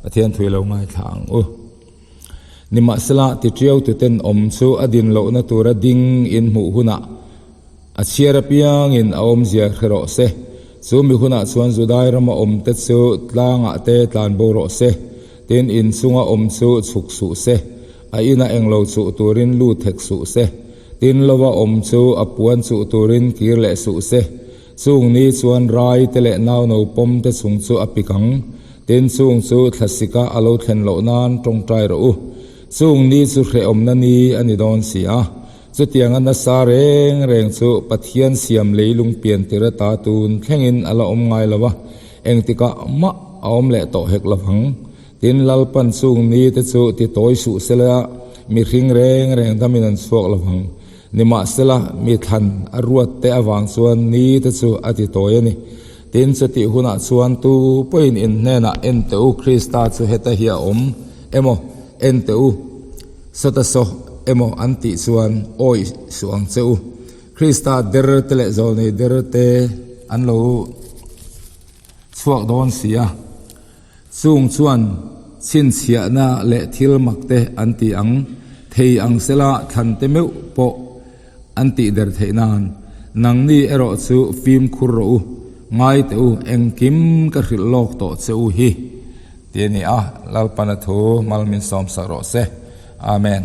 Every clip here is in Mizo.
Pathian thui lo ngaithla ang u. Nimahsela, tiṭiaututen awm chu a din lohna tura ding in hmuh hunah a chhiar apiangin a awmzia hre rawh se. Chu mi hunah chuan Judai rama awmte chu tlangah te tlan bo rawh se, tin inchunga awm chu chhuk suh se, a ina englo chuh turin lut hek suh se, tin lova awm chu a puan chuh turin kir leh suh se. Chung ni chuan rai te leh nauno pawm te chung chu a pik ang. Tin chung chu thlasika a lo thlen loh nan tawngtai rawh u. Chung ni chu hrehawmna ni a ni dawn si a. Chutianga nasa reng reng chu Pathian siam leilung pian tir ata tun thlengin a la awm ngai lo a, engtikah mah a awm leh tawh hek lo vang. Tin Lalpan chung ni te chu ti tawi suh sela mihring reng reng damin an chhuak lo vang. Nimahsela, mi thlan a ruat te avang chuan ni te chu a ti tawi a ni. Tin, chutih hunah chuan tu pawhin in hnenah en teh u, Krista chu heta hi a awm emaw, en teh u, sawta saw emaw an tih chuan awih suh ang che u. Krista der te leh zawlnei der te an lo chhuak dawn si a. Chung chuan chhinchhiahna leh thil mak te an ti ang, thei ang sela thlan te meuh pawh an tih der theih nan. Nangni erawh chu fimkhur rawh u, ngai teh u, engkim ka hrilh lawk tawh che u hi, ti a ni a, Lalpana thu mal min sawmsak rawh se. Amen.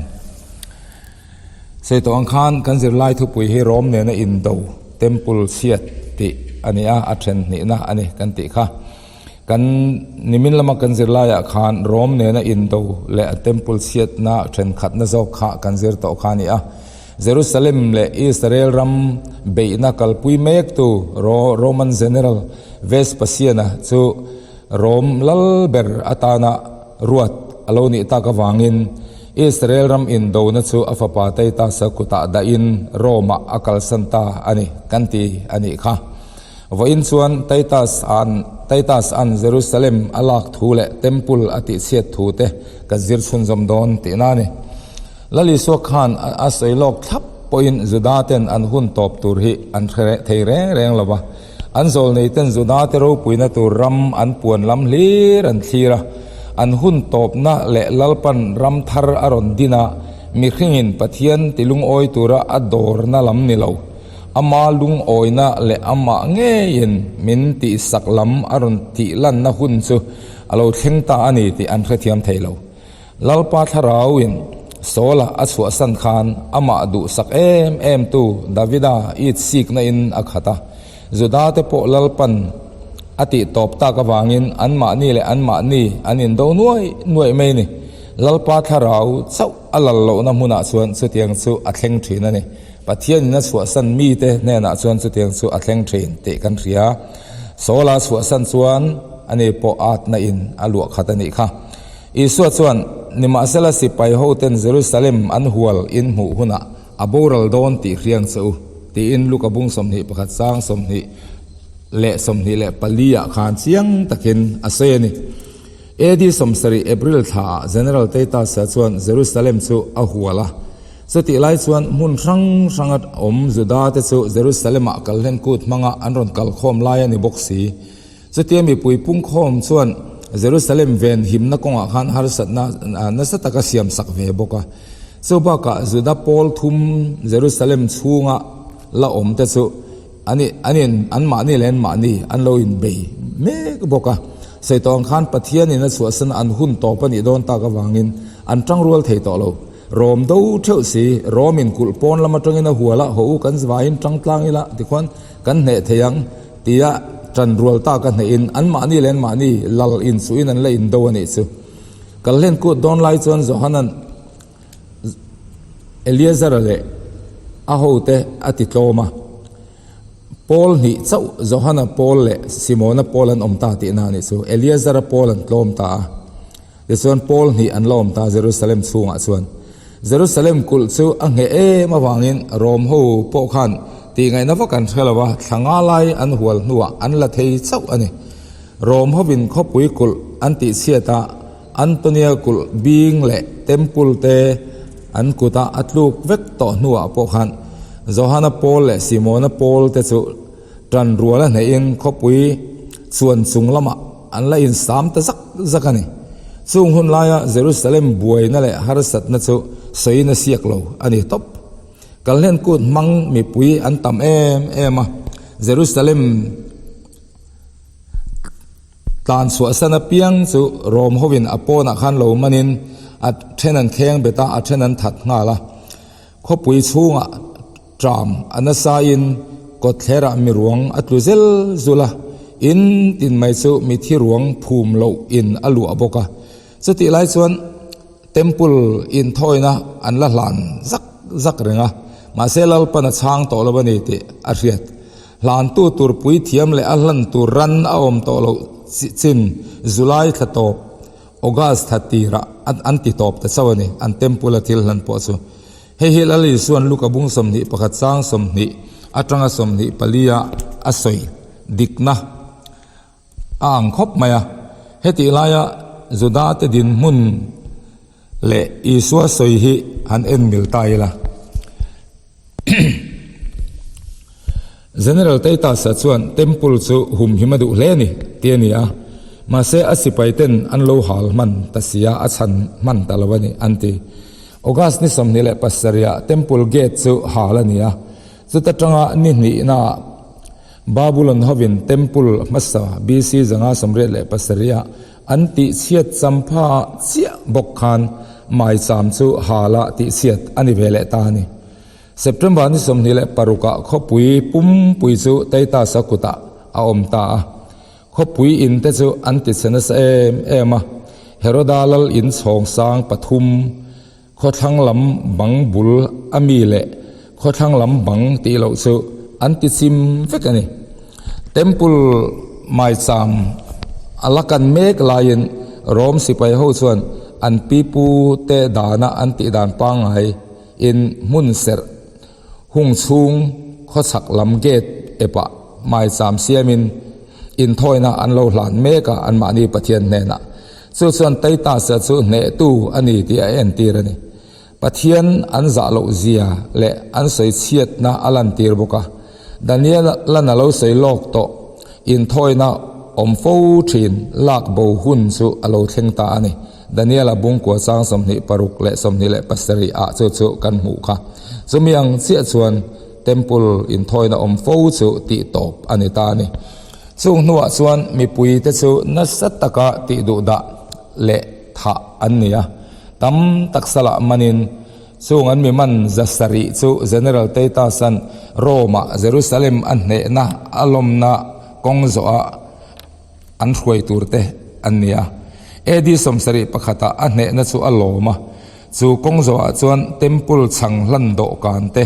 Sawi tawh ang khan kan zirlai thupui hi Rom nena indo, Temple chhiat tih a ni a, a then hnihna a ni kan tih kha. Kan nimin lama kan zirlaiah khan Rom nena indo leh a temple chhiatna thenkhatna zawk kha kan zir tawh kha a ni a. Jerusalem leh Israel ram beihna kalpui mektu Roman General Vespasian-a chu Rom lal ber atana ruat a lo nih tak avangin Israel ram indona chu a fapa Titus-a kutah dahin Rome-ah a kalsan ta a ni kan ti a nih kha. Vawiin chuan Titus an Titus an Jerusalem a lak thu leh Temple a tihchhiat thu te kan zir chhunzawm dawn tihna a ni. Lal Isua khan a sawi lawk thlap pawhin Juda ten an hun tawp tur hi an hre thei reng reng lo va. An zawlnei ten Juda te ropuina tur ram an puan lam hlir an thlir a. An hun tawpna leh Lalpan ram thar a rawn din a, mihringin Pathian tilungawi tura a dawrna lam ni lo. Ama lungawina leh amah ngeiin min tihsak lam a rawn tihlanna hun chu a lo thleng ta a ni tih an hrethiam thei lo. Lalpa Thlarauin Saula a chhuahsan khan amah duhsak em em tu Davida it sikna in a khat a. Juda te pawh Lalpan a tih tawp tak avangin anmahni leh anmahni an indo nuai nuaih mai ni. Lalpa Thlarau chauh a lal lohna hmunah chuan chutiang chu a thleng thin a ni. Pathianin a chhuahsan mite hnenah chuan chutiang chu a thleng thin tih kan hria. Saula chhuahsan chuan ani pawh atna in a luah khat a nih kha. Isua chuan, Nimahsela sipai hoten Jerusalem an hual in hmuh hunah a boral dawn tih hriang che u, tiin Luka bung 21 chang 24 ah khan chiang takin a sawi a ni. AD 70 April thlaah General Titus-a chuan Jerusalem chu a hual a. Chutih lai chuan hmun hrang hranga awm Juda-te chu Jerusalem-ah kalhlen kut hmanga an rawn kalkhawm lai a ni bawk si. Chutia mipui pungkhawm chuan Jerusalem ven himna kawngah khan harsatna nasa taka siam sak ve bawk a. Chu bakah Juda pawl thum Jerusalem chhunga la awmte chu Ani, anin, anmahni leh anmahni an lo inbei mek bawk a. Sawi tawh ang khan Pathianin a chhuahsan an hun tawp a nih dawn tak avangin an tangrual thei tawh lo. Rom do theuh si, Rom-in kulh pawn lam atangin a hual a, haw u kan vaiin tang tlang ila tikhuan kan hneh thei ang tia tan rual tak a hnehin anmahni leh anmahni lal inchuhin an la indo a nih chu. Kalhlen kut dawn lai chuan Johanan Eleazara leh a hote a ti tlawm a, Paul hnih chauh Johana Paul leh Simona Paul an awm ta tihna a nih chu. Eleazara Paul an tlawm ta a, tichuan Paul hnih an la awm ta Jerusalem chhungah chuan. Jerusalem kulh chu a ngheh em avangin Rom ho pawh khan tihngaihna vak an hre lo a, thla nga lai an hual hnuah an la thei chauh a ni. Rom hovin khawpui kulh an tihchhiat a, Antonia kulh bing leh temple te an kuta a tluk vek tawh hnuah pawh khan Johana Paul leh Simona Paul te chu tan rual a hnehin khawpui chuan chung lamah an la insam ta zak zak a ni. Chung hun laia Jerusalem buaina leh harsatna chu sawiin a siak lo a ni tawp. Kalhlen kut hmang mipui an tam em em a, Jerusalem tlan chhuahsan apiang chu Rom hovin a pawnah khan lo manin a then an kheng bet a, a then an that nghal a. Khawpui chhungah tram a nasain kawtthlerah miruang a tlu zel zul a, in tin mai chu mithi ruang phum loh in a luah bawk a. Chutih lai chuan Temple inthawina an la hlan zak zak reng a, mahse Lalpan a chhang tawh lo a ni tih a hriat. Hlantu tur puithiam leh a hlan tur ran a awm tawh loh chin July thla tawp August thla tirah an ti tawp ta chauh a ni, an Temple a thil hlan pawh chu. Hei hi Lal Isua'n Luka bung 21 chang 20 atanga 24 ah a sawi dikna a ang khawp mai a. Hetih laia Juda te dinhmun leh Isua sawi hi han en mil ta ila. General Titus-a chuan Temple chu humhim a duh hle a ni, ti a ni a. Mahse, a sipai ten an lo hal hman ta si a, a chhan hman ta lo a ni, an ti. August ni 27 ah Temple gate chu hal a ni a. Chuta tanga ni hnihnaah Babulon hovin Temple hmasa BC 587 ah an tihchhiat champha chiah bawk khan maicham chu hala tihchhiat a ni ve leh ta a ni. September ni 26 ah khawpui pumpui chu Titus-a kutah a awm ta a. Khawpui in te chu an ti chhe nasa em em a, Heroda lal in chhawng sang pathum, khawthlang lam bang bul a mi leh khawthlang lam bang tih loh chu an ti chim vek a ni. Temple maicham a la kan mek laiin Rome sipai ho chuan an pipu te dana an tih dan pangngai in hmun serh hung chhung khawchhak lam gate epah maicham siamin inthawina an lo hlan mek a anmahni Pathian hnenah. Chu chuan Titus-a chu hnehtu a ni tih a entir a ni. Pathian an zah loh zia leh an sawi chhiatna a lantir bawk a. Daniel-a'n a lo sawi lawk tawh inthawina awm fo thin lak bo hun chu a lo thleng ta a ni. Daniel-a bungkua chang 26 leh 27 ah chu chu kan hmuh kha. Chumi ang chiah chuan Temple inthawina awm fo chu tih tawp a ni ta a ni. Chung hnuah chuan mipuite chu nasa taka tih duh dah leh thah an ni a, tam tak salah manin chung an mi man 700 chu General Titus-a'n Rome-ah Jerusalem a hnehna a lawmna kawng zawhah an hruai tur te an ni a. AD 71 ah a hnehna chu a lawm a, chu kawng zawhah chuan Temple chhang hlan dawhkan te,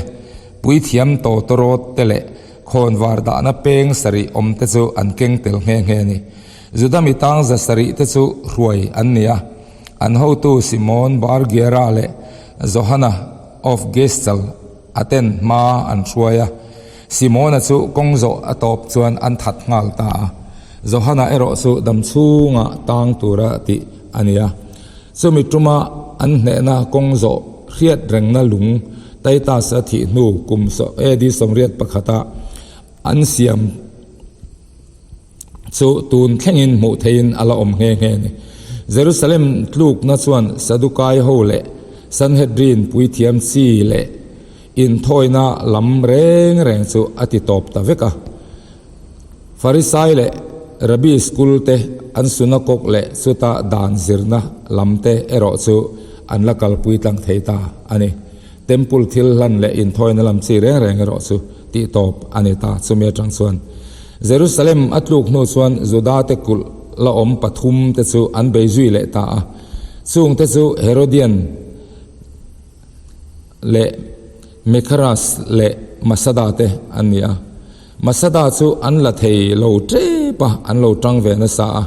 puithiam tawtawrawt te leh khawnvar dahna peng sarih awm te chu an keng tel nghe nghe a ni. Juda mi tang 700 te chu hruai an ni a, an hotu Simon Bar Gera leh Johanna of Gestal a ten hma an hruai a. Simona chu kawng zawh a tawp chuan an that nghal ta a, Johana erawh chu dam chhunga tang tura tih a ni a. Chumi tuma an hnehna kawng zawh hriat rengna lung Titus-a thih hnu kum AD 81 ah an siam chu tun thlengin hmuh theihin a la awm nghe nghe a ni. Jerusalem tlukna chuan Sadukai ho leh Sanhedrin puithiam chi leh inthawina lam reng reng chu a ti tawp ta vek a. Farisai leh Rabbi school te an sunakok leh chuta dan zirna lam te erawh chu an la kalpui tlang thei ta a ni. Temple thil hlan leh inthawina lam chi reng reng erawh chu tih tawp a ni ta. Chumi atang chuan Jerusalem a tluk hnu chuan Juda te kulh la awm pathum te chu an bei zui leh ta a. Chung te chu Herodian leh Mekharas leh Masada te an ni a. Masada chu an la thei lo tep a, an lo tang ve nasa a.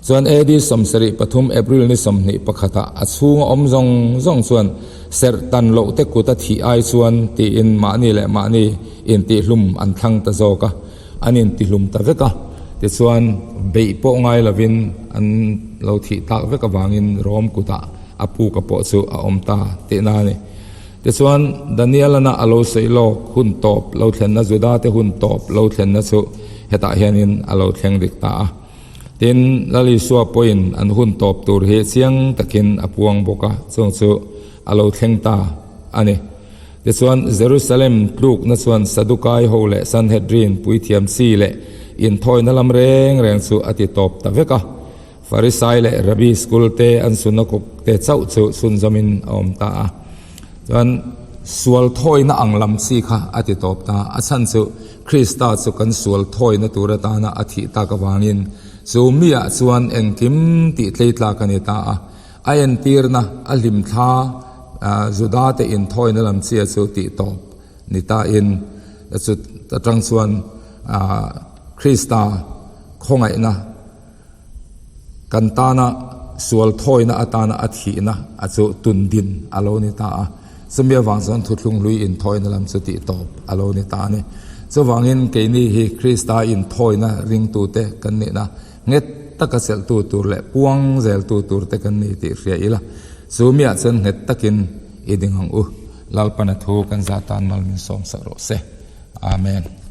Chuan AD 73 April ni 21 ah a chhunga awm zawng zawng chuan serh tan loh te kut a thih ai chuan tiin mahni leh mahni intihhlum an thlang ta zawk a, an intihlum ta vek a. Tichuan beih pawh ngai lovin an lo thih tak vek avangin Rom kutah a puka pawh chu a awm ta tihna a ni. Tichuan, Daniel-ana a lo sawi lawk hun tawp lo thlenna, Juda-te hun tawp lo thlenna chu hetah hianin a lo thleng dik ta a. Tin, Lal Isua pawhin an hun tawp tur hi chiang takin a puang bawk a, chung chu a lo thleng ta a ni. Tichuan, Jerusalem tlukna chuan Sadukai ho leh Sanhedrin puithiam chi leh inthawina lam reng reng chu a ti tawp ta vek a. Farisai leh Rabbi school te an synagogue te chauh chu chhunzawmin a awm ta a. Chuan sual thawina ang lam chi kha a ti tawp ta a. A chhan chu Krista chu kan sual thawina tur atana a thih tak avangin chu miah chuan engkim tih tlei tlak a ni ta a. A entirna a hlimthla Juda te inthawina lam chia chu tih tawp ni ta in chu atang chuan Krista khawngaihna Kan tana sual thawina atana a thihna a chu tundin a lo ni ta a, chumi avang chuan thuthlung hlui inthawina lam chu tihtawp a lo ni ta a ni. Chuvangin keini hi Krista inthawina ringtute kan nihna nghet taka chelhtu tur leh puang zeltu turte kan ni tih hria ila, chu miah chuan nghet takin i ding ang u. Lalpana thu kan zah tan mal min sawmsak rawh se. Amen.